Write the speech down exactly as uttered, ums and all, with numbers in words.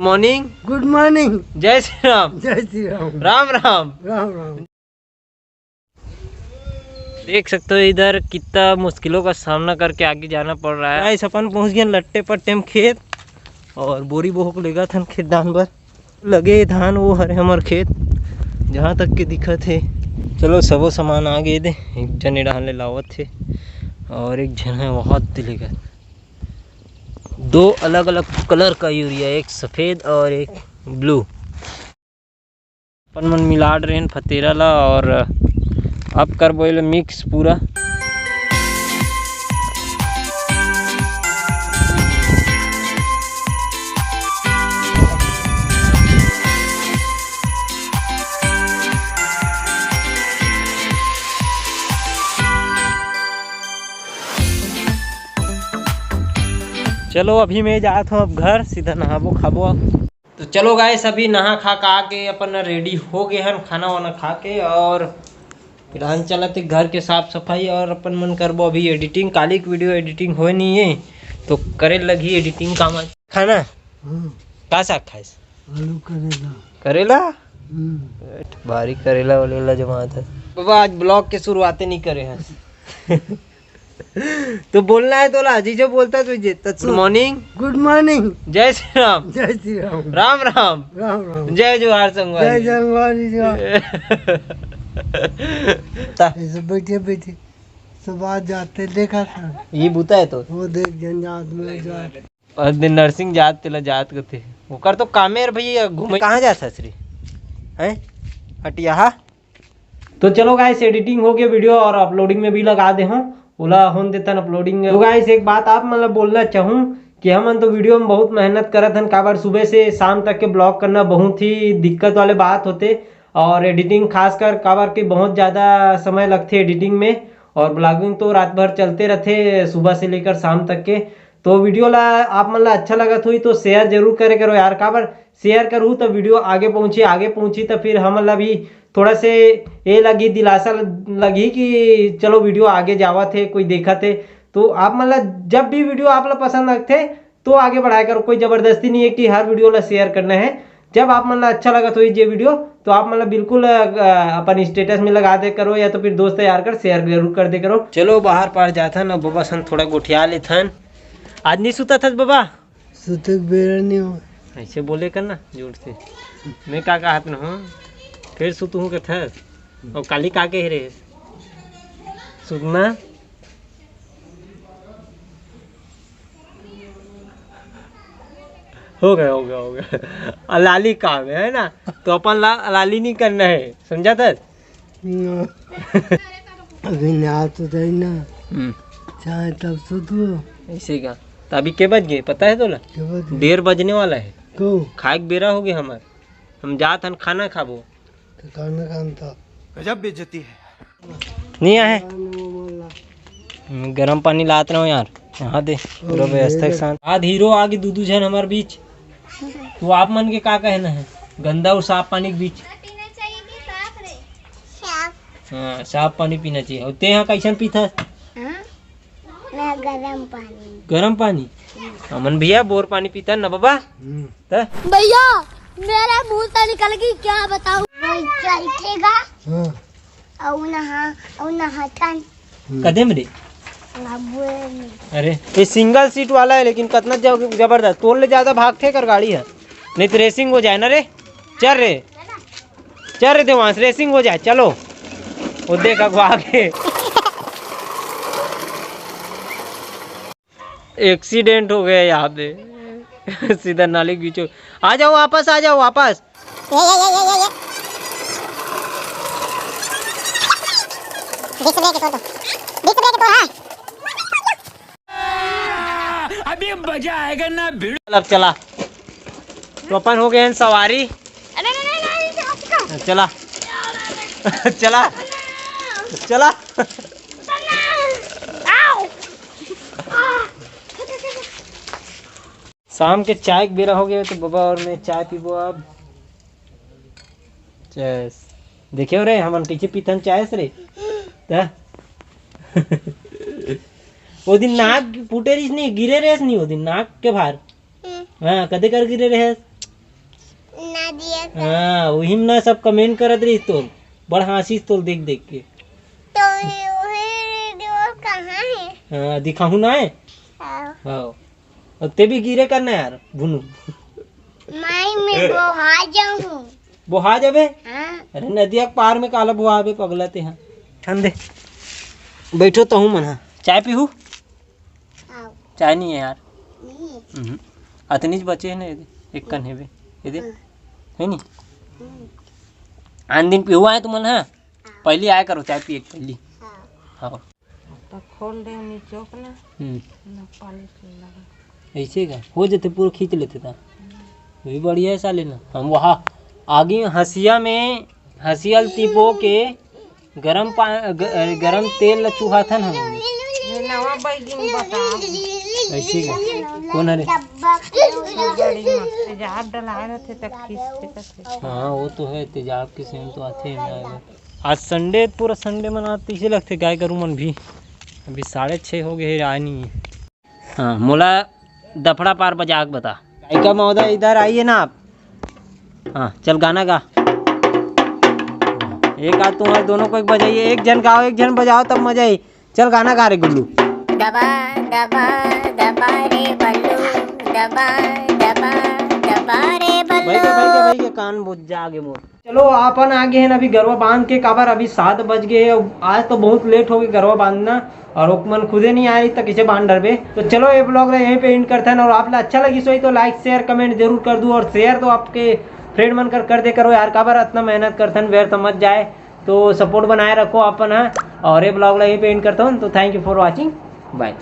Morning. गुड morning. जय श्री राम। जय श्री राम। राम राम। राम राम। देख सकते हो इधर कितना मुश्किलों का सामना करके आगे जाना पड़ रहा है। गाइस, अपन पहुंच गए लट्टे पट्टे में खेत और बोरी बोहक लेगा थन खेत डाहन बर। लगे धान वो हरे हमर खेत, जहाँ तक के दिखत हे। चलो, सबो सामान आ गए दे, एक जने डाहन ले लावत हे और एक जन है वहाँ दे लेगा। दो अलग-अलग कलर का यूरिया, एक सफेद और एक ब्लू। अपन मन मिलाड रेन फतेरा ला और अब करबो एला मिक्स पूरा। चलो, अभी मैं जात हूँ अब घर, सीधा नहाबो खाबो। तो चलो गाइस, अभी नहा खा के आके अपन रेडी हो गए हन खाना वाना खा के, और फिलहाल चलत हे घर के साफ सफाई और अपन मन करबो अभी एडिटिंग। काली की वीडियो एडिटिंग होए नहीं है तो करे लगही एडिटिंग काम आज। खाना? हम्म। का साग खाइस? आलू करेला। करेला? हम्म। भारी करेला वाले ला जमात है। बाबा, आज ब्लॉग के शुरुआते नहीं करे हैं। तो बोलना है तोला, जीजो बोलता तुझे। गुड मॉर्निंग। गुड मॉर्निंग। जय श्री राम। जय श्री राम। राम राम। राम राम। जय जोहार संगवारी। जय जोहार जी, जोहार। ता- ऐसे बैठे बैठे सब आ जाते, देखा था। ये बूता है तो। वो देख जन जात में जात। और दिन नर्सिंग जात, तेला जात कथे। ओकर तो कामे रे भैया, घूमे। कहाँ जात हस रे? हैं? हटियाहा? तो चलो गाइस, एडिटिंग हो गया वीडियो और अपलोडिंग में भी लगा दे हूँ, ओला होन देथन अपलोडिंग। तो गाइस, एक बात आप मन ला बोलना चाहूँ कि हमन तो वीडियो में बहुत मेहनत करत हन, काबर सुबह से शाम तक के ब्लॉग करना बहुत ही दिक्कत वाले बात होते, और एडिटिंग खासकर काबर कि बहुत ज़्यादा समय लगथे एडिटिंग में, और ब्लॉगिंग तो रात भर चलते रहथे सुबह से लेकर शाम तक के। तो वीडियो ला आप मन ला अच्छा लगत होही तो शेयर जरूर करे करो यार, काबर शेयर करहू तो वीडियो आगे पहुँची, आगे पहुँची तो फिर हमन ला भी थोड़ा से ये लगी, दिलासा लगही कि चलो वीडियो आगे जावत हे, कोई देखत हे। तो आप मन ला जब भी वीडियो आप ला पसंद लगथे तो आगे बढ़ाया करो, कोई जबरदस्ती नहीं है कि हर वीडियो ला शेयर करना है। जब आप मन ला अच्छा लगत होही जे वीडियो तो आप मन ला बिल्कुल, अ, अपन स्टेटस में लगा दे करो या तो फिर दोस्त यार कर शेयर जरूर कर दे करो। चलो बाहर पार जाथन, अब बाबा सन थोड़ा गोठिया लेथन। आज नहीं सुता था बाबा? सुते के बेरा नहीं हो। ऐसे बोले कर ना जोर से। मैं का कहत न हूँ, फिर सुतहूँ के थस। और काली का कहे रे? सुतना? हो गया, हो गया, हो गया। अलाली काम है, है ना? तो अपन ला अलाली नहीं करना है, समझा था? ना। अभी नहा तो जाई ना। हम्म। चाहे तब सुतू। ऐसे का? तो अभी के बज गए, पता है तोला? के बज गए? डेढ़ बजने वाला है। तो? खाए के बेरा हो गया हमार। हम जात हन खाना खाबो। तो खाना खान था। गजब बेइज्जती है। नहीं आए। हम्म, गरम पानी लात रहो यार। यहाँ दे, पूरा व्यवस्था के साथ। आज हीरो आगे दू दू झन हमार बीच। तो आप मन के का कहना है गंदा और साफ पानी के बीच? पीना चाहिए कि साफ रे? साफ। हाँ, साफ पानी पीना चाहिए। और ते यहाँ कैसन पीथा? हाँ? मैं गरम पानी। गरम पानी? हमन भैया बोर पानी पीता ना बाबा। हम्म। त? भैया, मेरे मुंह से निकल गई, क्या बताऊं? वही चलतेगा। हाँ। और नहा, और नहातन। हम्म। कदे में रे? अबुए में। अरे, ये सिंगल सीट वाला है, लेकिन कितना ज-, जबरदस्त। तोल ले ज्यादा भागथे कर गाड़ी है, नहीं तो रेसिंग हो जाए ना रे। चल रे। चल रे देवांश, रेसिंग हो जाए, चलो। वो देख अगवा के। एक्सीडेंट हो गया यहाँ पे। सीधा नाली के बीचों। आ जाओ वापस, आ जाओ वापस। ये, ये, ये, ये, ये, ये। डिस्क ब्रेक तोड़ दो। डिस्क ब्रेक तोड़, हाँ। अभी मजा आएगा ना भिड़ू। चल, अब चला। तो अपन हो गए हैं सवारी। अरे, नहीं, नहीं, नहीं, नहीं, नहीं, नहीं। चला। चला। चला। आओ। शाम के चाय के बेरा हो गया, तो बाबा और मैं चाय पीबो अब। चेस। देखे हो रे, हमन कैसे पीथन चाय से रे? त? वो दिन नाक फूटे रहिस नहीं, गिरे रहिस नहीं वो दिन नाक के भार। हम्म। हाँ, कदे कर गिरे रहे? नदिया का। हाँ, उही में ना सब comment करत रहिस तोर, बड़ हाँसिस तोर देख देख के। तो ये वही वीडियो कहाँ है? हाँ, दिखाहूँ ना है? हाँ। हाँ। अउ ते भी गिरे कर ना यार, भुनू। माई, मैं बोहा जाहूँ। बोहा जाबे? हाँ। अरे नदिया के पार में काला बोहाबे पगला ते हा। ठंडे। बैठो तहूँ मन हा। चाय पीहू? आओ। चाय नहीं है यार। नहीं। हम्म। अतनीच बचे है ना, एदे। एक कन हेबे। एदे। हाँ। है नी? हम्म। आन दिन पीहू आए तुमन हा? हाँ। पहली आया करो चाय पिए के पहली। हाँ। हाँ। त खोल दे निचोक ना। हम्म। ना पालिश लगा। ऐसे का? हो जते पूरा खींच लेते ता। भी बढ़िया है साले ना। हम वहाँ आगे हंसिया में, हंसिया ल तिपो के गरम पा-, ग-, अरे, गरम तेल ल चुहाथन हम। ये नवा बैगिन बता। ऐसे का? कौन हरे? डब्बा के गाड़ी में तेजाब डलाए रहते त खींचते त। हाँ, वो तो है, तेजाब के सेम तो आथे ही ना। आज संडे, पूरा संडे मनात इसे लगथे गाय गरु मन भी। अभी साढ़े छः हो गए हे, आए नहीं है। हाँ, मोला दफड़ा पार बजा के बता। गायिका महोदय, इधर आइए ना आप। हाँ, चल गाना गा। एक आध तुम्हारे दोनों को एक बजाइए, एक जन गाओ, एक जन बजाओ, तब मजा आई। चल गाना गा रे गुल्लू। दबा, दबा, दबा रे बल्लू, दबा, दबा, दबा रे बल्लू। भाई के, भाई के, भाई के कान बुझ जागे मोर। चलो, अपन आ गए हैं अभी गरवा बांध के, काबर अभी सात बज गए हैं। आज तो बहुत लेट हो गए गरवा बांधना, और ओक मन खुदे नहीं आए त किसे बांध डरबे। तो चलो, ये ब्लॉग ला यहीं पे एंड करथन, और आप ला अच्छा लगी सोई तो लाइक, शेयर, कमेंट जरूर कर दू, और शेयर तो आपके फ्रेंड मन कर कर दे करो यार, काबर इतना मेहनत करथन, व्यर्थ मत जाए। तो सपोर्ट बनाए रखो अपन हा, और ये ब्लॉग ला यहीं पे एंड करता हूँ। तो thank you for watching, bye।